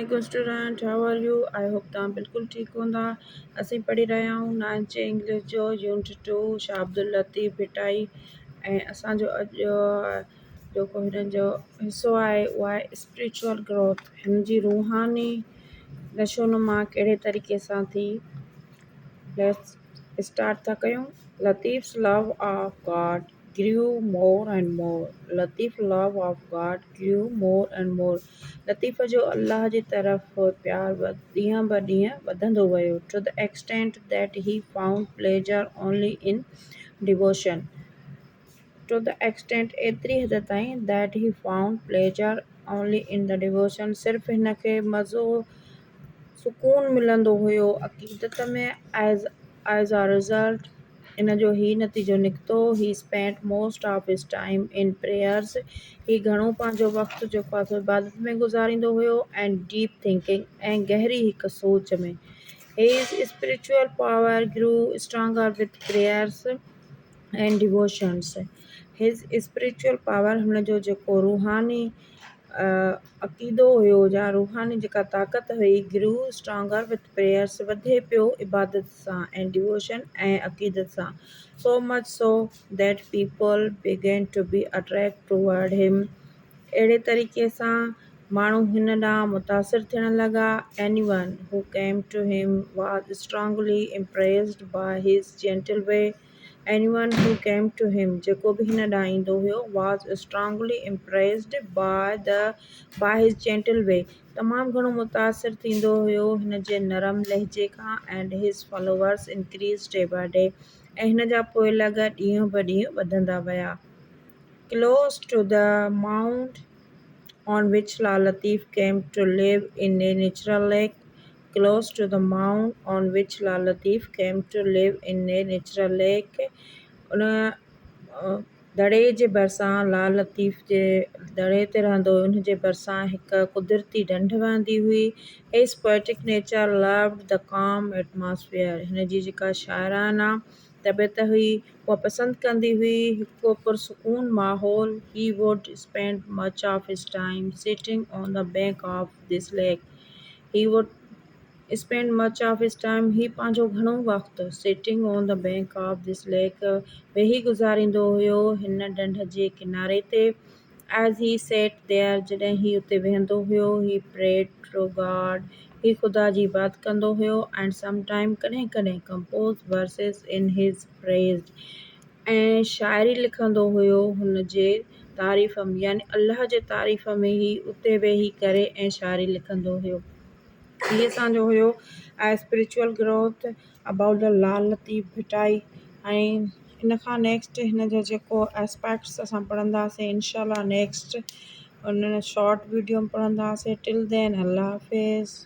عليڪم student how are you I hope توهان بلڪل ٺيڪ هوندا اسين پڙهي رهيا آهيون نائنٿ جي انگلش جو يونٽ ٽو شاهه عبداللطيف ڀٽائي ۽ اسانجو اڄ جيڪو هنن جو حصو آهي اهو آهي اسپرچوئل گروٿ هن جي روحاني نشو نما ڪهڙي طريقي سان ٿي ليٽس اسٽارٽ ٿا ڪيون Latif's love of God grew more and more Latif love of God grew more and more Latif جو الله جي طرف پيار ڏينهن به ڏينهن وڌندو ويو to the extent that he found pleasure only in devotion to the extent ايتري حد تائين that he found pleasure only in the devotion صرف هن کي مزو سڪون ملندو هيو عقيدت ۾ ايز ايز آ رزلٽ ان جو هي نتيجو نڪتو he spent most of his time in prayers هي گهڻو پنهنجو وقت جيڪو آهي سو عبادت ۾ گذاريندو هيو ۽ ڊيپ ٿنڪنگ ۽ گهري هڪ سوچ ۾ his spiritual power grew stronger with prayers and devotions his spiritual power هن جو جيڪو روحاني عقيدو هيو يا روحاني جيڪا طاقت هئي گرو اسٽرانگر وٿ پريئرس وڌي پيو عبادت سان ۽ ڊيووشن ۽ عقيدت سان so much so that people began to be attract toward him اهڙي طريقي سان ماڻهو هن ڏانهن متاثر ٿيڻ لڳا anyone who came to him was strongly impressed by his gentle way Anyone who came to him جيڪو به هن ڏانهن ايندو هيو was strongly impressed by the by his gentle way تمام گهڻو متاثر ٿيندو هيو هن جي نرم لهجي کان and his followers increased day by day ۽ هن جا پوئلڳ ڏينهن به ڏينهن وڌندا ويا. Close to the mound on which Lal Latif came to live in a natural lake Close to the mound on which Lal Latif came to live in a natural lake ان دڙي جي ڀرسان لال لطيف جي دڙي تي رهندو هو ان جي ڀرسان هڪ قدرتي ڍنڍ وهندي هئي His poetic nature loved the calm atmosphere هن جي جيڪا شاعرانه طبيعت هئي اها پسند ڪندي هئي هڪ پرسڪون ماحول He would spend much of his time sitting on the bank of this lake He would spend much of his time هي پنهنجو گهڻو وقت sitting on the bank of this lake ويهي گذاريندو هيو هن ڍنڍ جي ڪناري تي As he sat there جڏهن هي اتي ويهندو هيو he prayed to God هي خدا جي عبادت ڪندو هيو and sometime ڪڏهن ڪڏهن composed verses in his praise ۽ شاعري لکندو هيو هن جي تعريف ۾ يعني الله جي تعريف ۾ هي اتي ويهي ڪري ۽ شاعري لکندو هيو هي اسان جو هيو spiritual growth about the Lal Latif Bhittai ۽ ان کان نيڪسٽ هن جو جيڪو اسپيڪٽس اسان پڙهنداسين انشاء الله نيڪسٽ ان شارٽ ويڊيو ۾ پڙهنداسين ٽل دين الله حافظ.